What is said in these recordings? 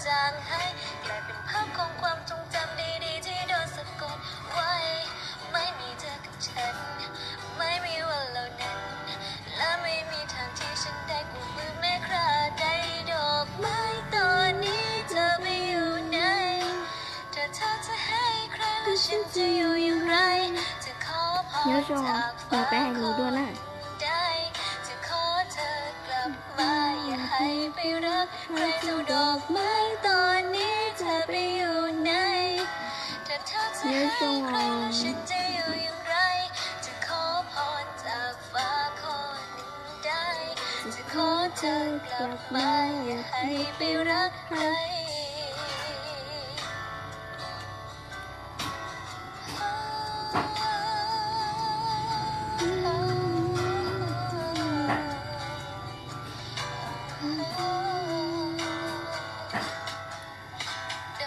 จางหาย กลายเป็นภาพของความทรงจำดีๆที่โดนสะกดไว้ ไม่มีเธอกับฉัน ไม่มีวันเหล่านั้น และไม่มีทางที่ฉันได้กุมมือแม้คราใด ดอกไม้ตอนนี้เธอไปอยู่ไหน ถ้าเธอจะให้ใครแล้วฉันจะอยู่อย่างไร จะขอพรจากฟ้าขอได้ จะขอเธอกลับมา อย่าให้ไปรักใครเท่าดอกไม้ตอนนี้เธอไปอยู่ไหน ถ้าเธอจะให้ใครแล้วฉันจะอยู่อย่างไร จะขอพรจากฟ้าข้อหนึ่งได้ จะขอเธอกลับมา อย่าให้ไปรักใคร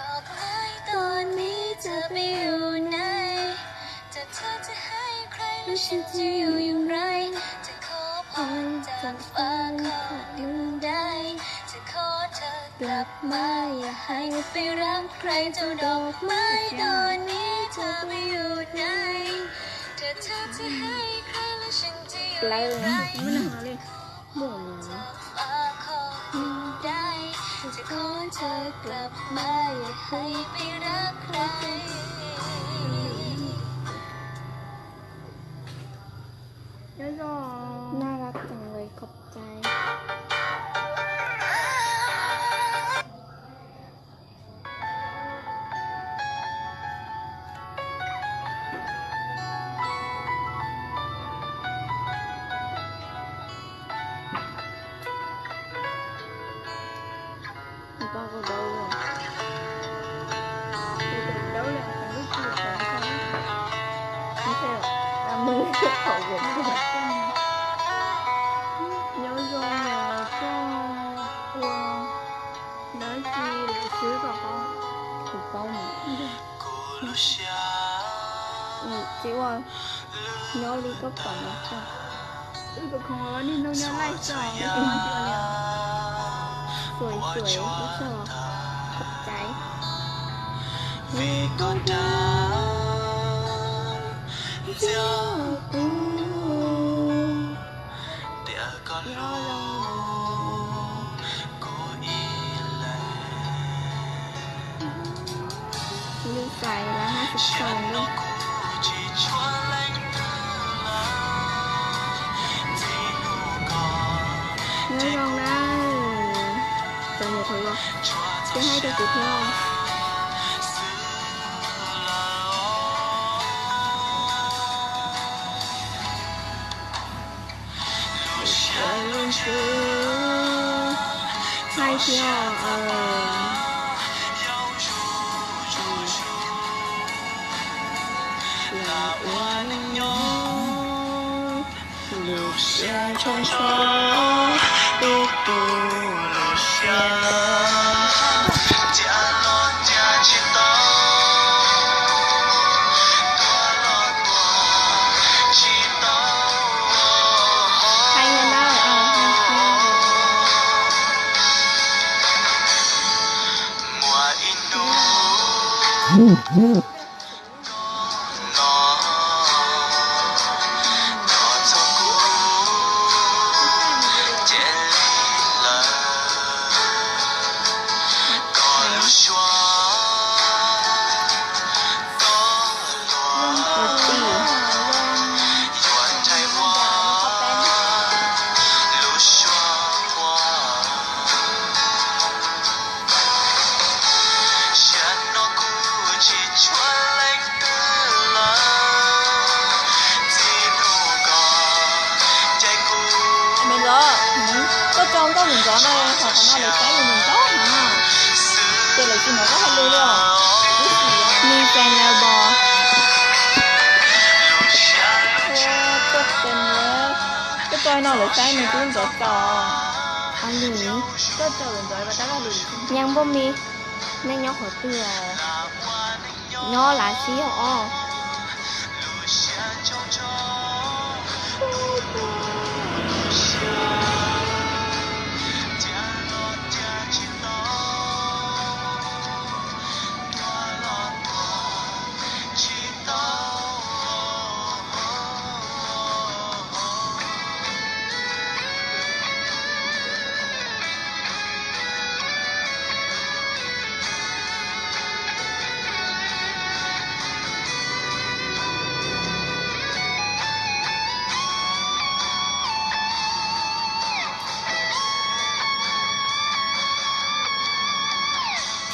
ดอกไม้ตอนนี้เธอไปอยู่ไหน ถ้าเธอจะให้ใครแล้วฉันจะอยู่อย่างไร จะขอพรจากฟ้าข้อหนึ่งได้ จะขอเธอกลับมา อย่าให้ไปรักใครเท่าดอกไม้ตอนนี้เธอไปอยู่ไหน ถ้าเธอจะให้ใครแล้วฉันจะอยู่อย่างไร จะขอพรจากฟ้าข้อหนึ่งได้ จะขอเธอกลับมา อย่าให้ไปรักใคร น่ารักจังเลย ขอบใจ Nyob zoo, koj ua dab tsi lawm xwb kom kuv paub na? Tsis ua, nyob li koj pom no xwb. Wb tus khoom niaj hnub nyob laij xwb, wb tus khoom tsis ua li. Xuav xuav ib txog, khov caiv. Vim koj dag ntxias kuv, tias koj hlub kuv ib leeg. Li xais lawv hab xwb tau. Nyob zoo na, txom nyem qhov los, ces hais rau kuv thiab. Hais thiab. Lus siab tshoob tsho, tu tu lus siab, cia los cia tsis tau, tua los tua tsis tau. Hais li ntawd, muaj ib hnub no, no txog kuv ces li lawm, koj lub suab, koj lub suab yuav nrhais ua lub suab ua. Xyov no kuv tsis tshua leej twg lawm, txij hnub koj cais kuv. Me Ntxov, koj tso nkauj Ntxov no, thaum qhov no lawv saib Ntxov na. Ces lawv tsis hnov koj hais lus li os. Ib sim ni fais lawv bos. Koj tso no lawv saib me tub Ntxov tso. Koj tso lawv Ntxov, nyav npauj me, nej nyob qhov twg? Nyob lav sib yog os.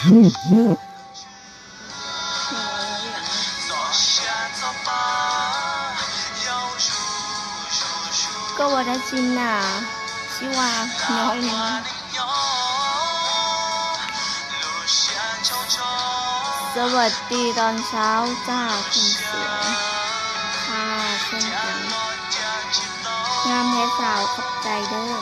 Koj ua dab tsi na? Sib ua nyob no. สวัสดีตอนเช้าจ้า คนสวย ค่ะ เช่นกัน งามแท้สาว ขอบใจเด้อ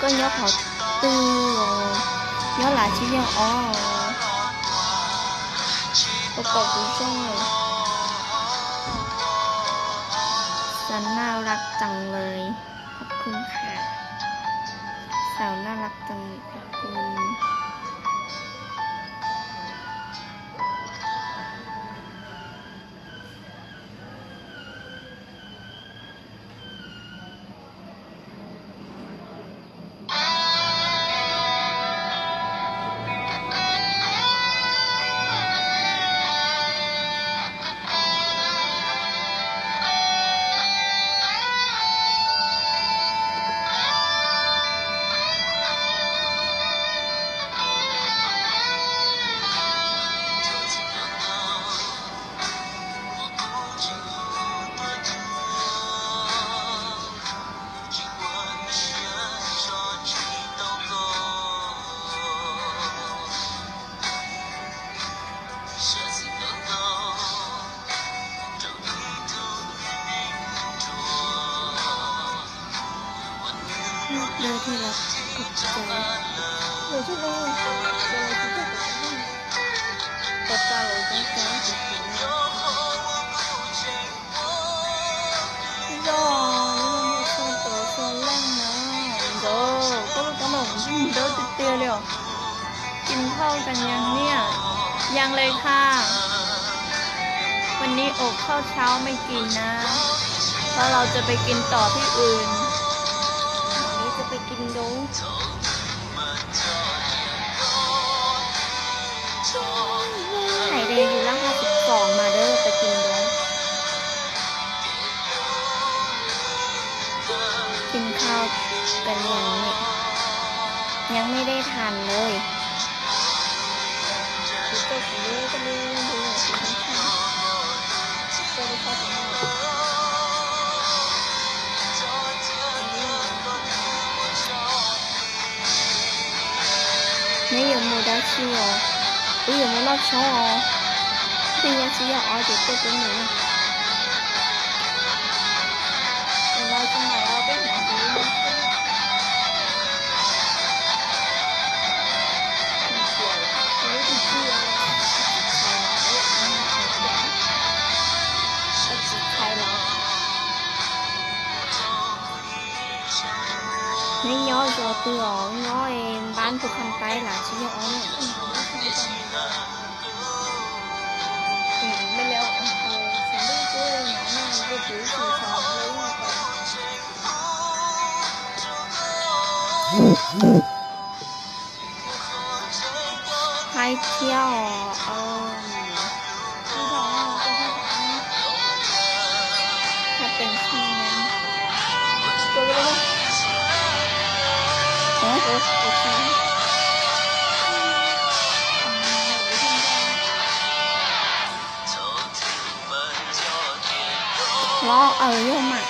Koj nyob qhov twg os? Nyob lav tsis yog os. Koj pom kuv zoo lawm. Xav naj laj tsees lawm. Khov khwb qha. Xav naj laj tsees lawm, khov khwb. Yog, yog mus xyoo tod xyoo leej na. Nkawd, koj lub teeb meem ntawd tiag tiag li os. กินข้าวกันยังเนี่ย ยังเลยค่ะ วันนี้อดข้าวเช้าไม่กินนะ เพราะเราจะไปกินต่อที่อื่น วันนี้จะไปกินโดง Hais tias yus lab haj xwm fom mas dawb pas kis ntawd. กินข้าวกันยังเนี่ย ยังไม่ได้ทานเลย Neb yuav mus dab tsi os? Wb yuav mus noj tshoob os. Twb yog tsis yog ob ces tuaj peb mus na. Neb nyob zos twg os? Nyob npab tus kham taib lav tsis yog os. Haib thiab os. Thaj pees kheej na. Los aws yog mas.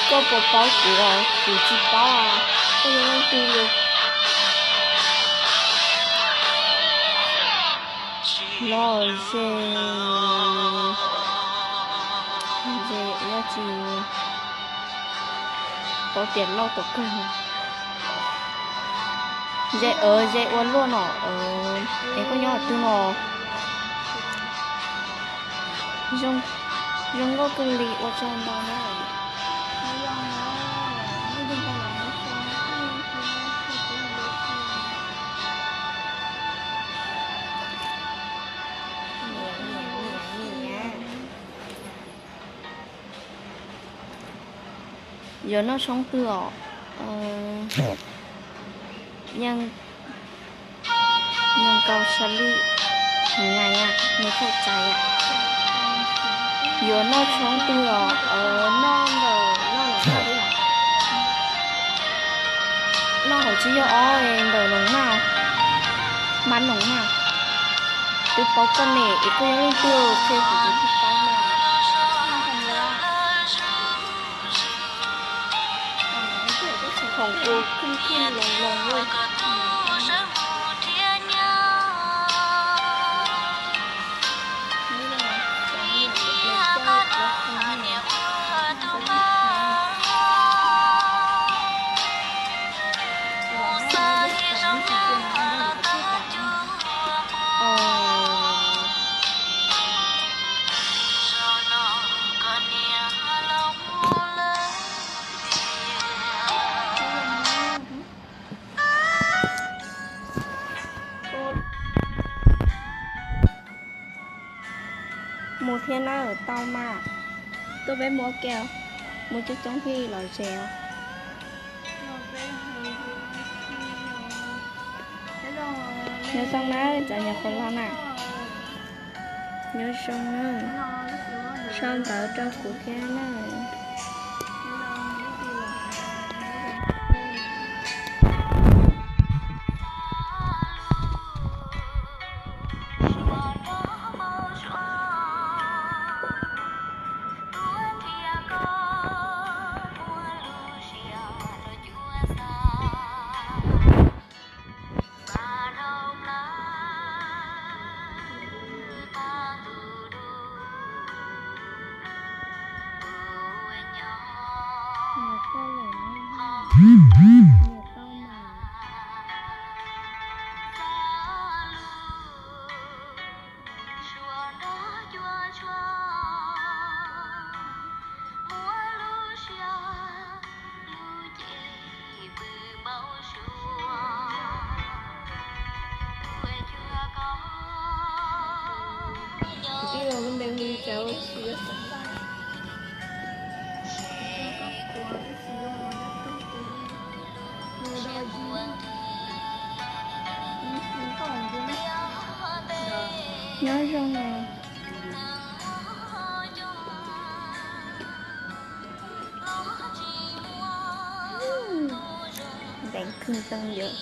Koj puas paub kuv os? Kuv tsis paub os. Koj yog leej twg li? Los ze. Tias loj tom kawg. Ze, ze ua luaj no, es koj nyob twg no? Zoo nkauj kawg li, ua tsaug ntau na. Yuav noj tshoob twg os? Yeej nkaus xav li, nws thaum txais, yuav noj tshoob twg os? Noj ntawm, noj hauv tsis yog ob, ntawm Loos Naj, Mab Loos Naj. Twb paub koj ne, es koj yog leej twg qhia kuv, kuv twb paub na. Khoom kuv khwj khwj loos loos li. Mus thiab na, tau mas. Tuaj peb mus ua ke, mus coob coob thiaj los ze os. Nyob zoo na cov niam qhuav los na. Nyob zoo na. Sau ntawv rau kuv thiab na. Nyob zoo os. Ntev kawg ntawd yom.